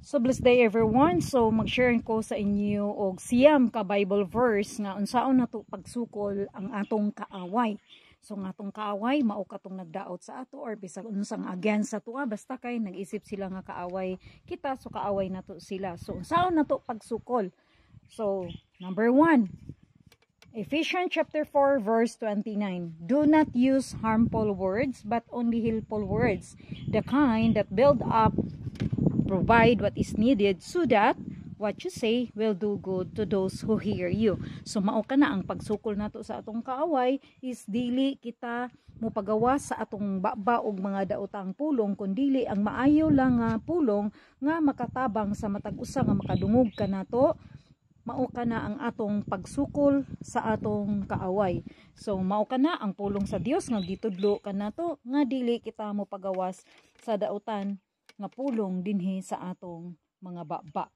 So blessed day, everyone. So mag-share ko sa inyo og 9 ka Bible verse nga unsaon nato pagsukol ang atong kaaway. So nga atong kaaway mao katong nagdaot sa ato or bisag unsang against sa ato, basta kay nag-isip sila nga kaaway kita, so kaaway nato sila. So unsaon nato pagsukol? So number 1, Ephesians chapter 4 verse 29. "Do not use harmful words, but only helpful words, the kind that build up, provide what is needed, so that what you say will do good to those who hear you." So mao kana ang pagsukol nato sa atong kaaway is dili kita mopagawas sa atong baba og mga daotang pulong, kundili ang maayo lang nga pulong nga makatabang sa matag usa nga makadungog kanato. Mao kana ang atong pagsukol sa atong kaaway. So mao kana ang pulong sa Dios nga gitudlo kanato nga dili kita mopagawas sa dautan nga pulong dinhi sa atong mga baba.